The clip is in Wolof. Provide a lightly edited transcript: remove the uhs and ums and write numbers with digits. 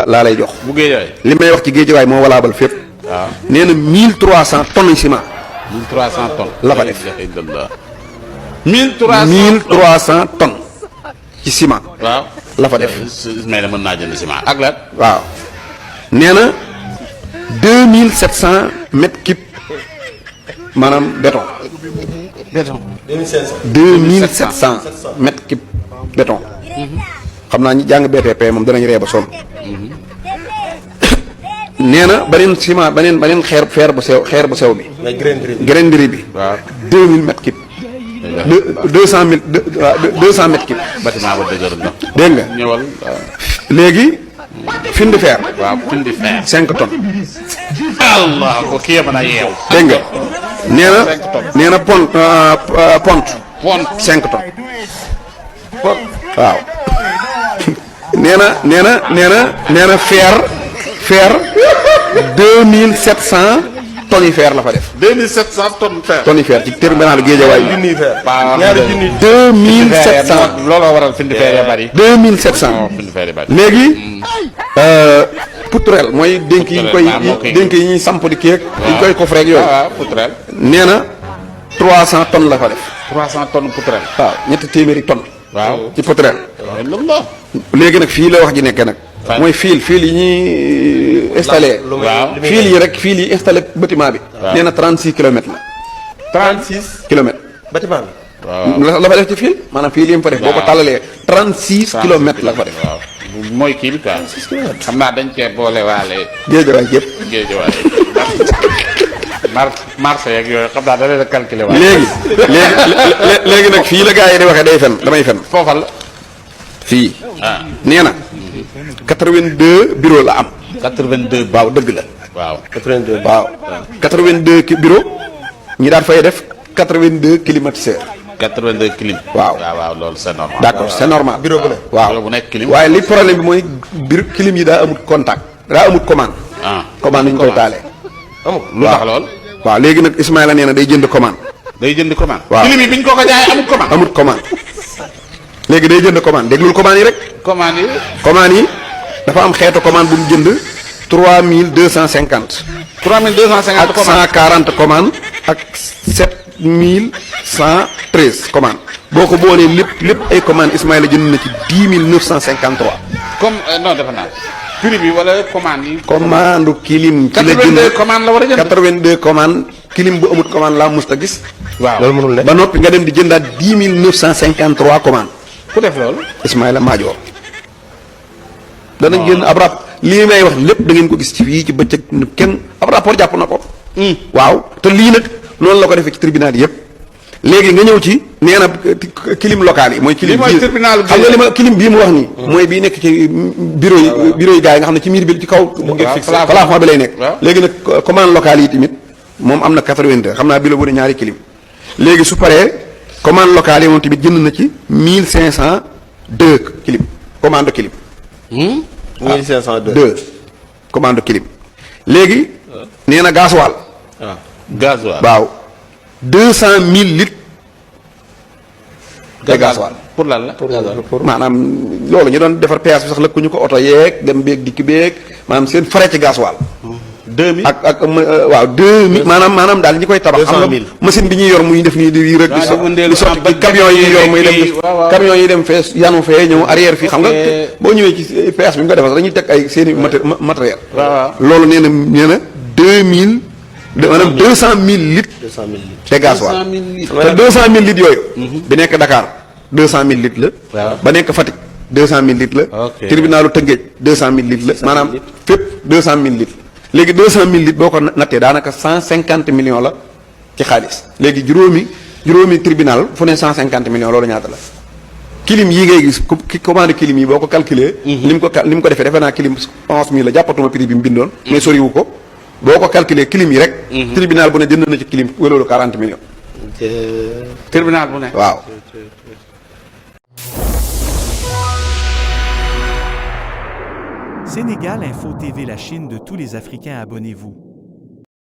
laa lay jox. bu Géejawaay. li may wax ci Géejawaay moo walaabal fépp. waaw nee na 1300 tonnes ciment. 1300 tonnes. la fa def 1300 tonnes ci ciment. waaw la fa def. Ismaïla mën naa jënd ciment ak lan. waaw nee na 2700 mètres cubes maanaam béton. béton. 2700 mètres cubes béton. xam naa ñi jàng BTP moom danañ ree ba sonn. nee na beneen ciment beneen xeer bu sew bi. grainderie bi. waaw 2000 mètres cubes. 200 mètres cubes. bâtiment ba dëgër na. dégg nga ñëwal. léegi fin de fer. waaw fin de fer. 5 tonnes. allah ko kii mën a yeew. dégg nga nee na pont. 5 tonnes. waaw. nee na fer 2700 tonnes yi fer la fa def. 2700 tonnes fer. tonnes yi fer ci terminal Guédiawaye. ñaari junni. 2700. looloo waral fin de fer ya bari. 2700. fin de fer ya bari. léegi poutrelle mooy dénk yi ñu koy dénk yi ñuy samp di kii ak yi ñu koy coffre ak yooyu. waaw poutrelle. nee na 300 tonnes la fa def. 300 tonnes poutrelle. waaw ñetti téeméeri tonnes. waaw ci poutrelle. léegi nag fii la wax ji nekkee nag. mooy fil yi ñuy installé. waaw fil yi rek fil yi installé bâtiment bi. nee na 36 kilomètres la. 36 kilomètres. bâtiment bi. waaw la fa def ci fil maanaam fil yi mu fa def. boo ko tàllalee 36 kilomètres la fa def. waaw mooy kii bi quoi. xam naa dañ cee boole waale. Géejawaay yëpp. Géejawaay. marché yeeg yooyu xam naa da leen a calculé waale. léegi nag fii la gars yi di waxee day fen damay fen. foofal. fii. ah nee na 82 bureau la am. 82. waaw dëgg la. waaw 82. waaw 82 bureau ñi daan fay def 82 climatiseur. 82 clim. waaw waaw loolu c'est normal. d'accord c'est normal. bureau bu ne. waaw bureau bu nekk clim. waaye li problème bi mooy biir clim yi daa amut contact. daa amut commande. commande ñu koy taalee. amul lu tax lool. waaw léegi nag Ismaïla nee na day jënd commande. day jënd commande. waaw clim yi biñ ko jaayee amul commande. amut commande. léegi day jënd commande déglul commande yi rek. commande yi. commande yi dafa am xeetu commande bu mu jënd 3250. 3250 ak 140 commande ak 7113 commande boo ko boolee lépp ay commande Ismaïla jënd na ci 10953. comme non defe naa prix bi wala commande yi. commande kilim. ci la jënd 82 commande la war a jënd. 82 commande kilim bu amut commande laa musta gis. waaw loolu mënul ne. ba noppi nga dem di jëndaat 10953 commande. ku def loolu. Ismaïla Madior. danañ génn ab rap lii may wax lépp da ngeen ko gis ci fii ci bëccëg kenn ab rapport jàpp na ko. waaw te lii nag noonu la ko defee ci tribunal yëpp. léegi nga ñëw ci nee na clim local yi mooy. clim bii tribunal xam nga li ma clim bii mu wax nii. mooy bii nekk ci bureau yi gars yi nga xam ne ci miir bi ci kaw. plafond bi lay nekk. léegi nag commande locale yi tamit moom am na 82 xam naa bi la bu ne ñaari clim. léegi su paree commande locale yi moom tamit jënd na ci 1502 clim commande clim. 1502 commande clim. léegi nee na gasoil. waaw gasoil. waaw 200 000 litres. de gasoil pour lan la. pour maanaam loolu ñu doon defar péage bi sax lëkkuñu ko oto yeeg dem beeg dikk beeg maanaam seen frais ci gasoil. 2000 ak waaw 2000 maanaam daal ñi koy tabax. 200 000 xam nga machine bi ñuy yor muy def nii di rek. di sotti camion yi yor muy dem camion yi dem fee yanu fee ñëw arrière fii xam nga boo ñëwee ci péage bi nga defar dañuy teg ay seen i matériel. waaw loolu nee na 2000. maanaam 200 000 litres. 200 000 litres. te gasoil 200 000 litres. te 200 000 litres yooyu. bi nekk Dakar 200 000 litres la. waaw ba nekk Fatick 200 000 litres la. ok tribunalu Tëngéej 200 000 litres la. maanaam fépp 200 000 litres. léegi 200 000 litres boo ko nattee daanaka 150 millions la ci xaalis. léegi juróomi tribunal fu ne 150 millions loolu ñaata la. kilim yi ngay gis ki commande kilim yi boo ko calculé. li mu ko defee defe naa kilim 11000 la jàppatuma prix bi mu bindoon. mais soriwu ko. boo ko calculé kilim yi rek. tribunal bu ne jënd na ci kilim waloolu 40 millions. tribunal bu ne. waaw. Sénégal Info TV, la Chine de tous les Africains, abonnez-vous.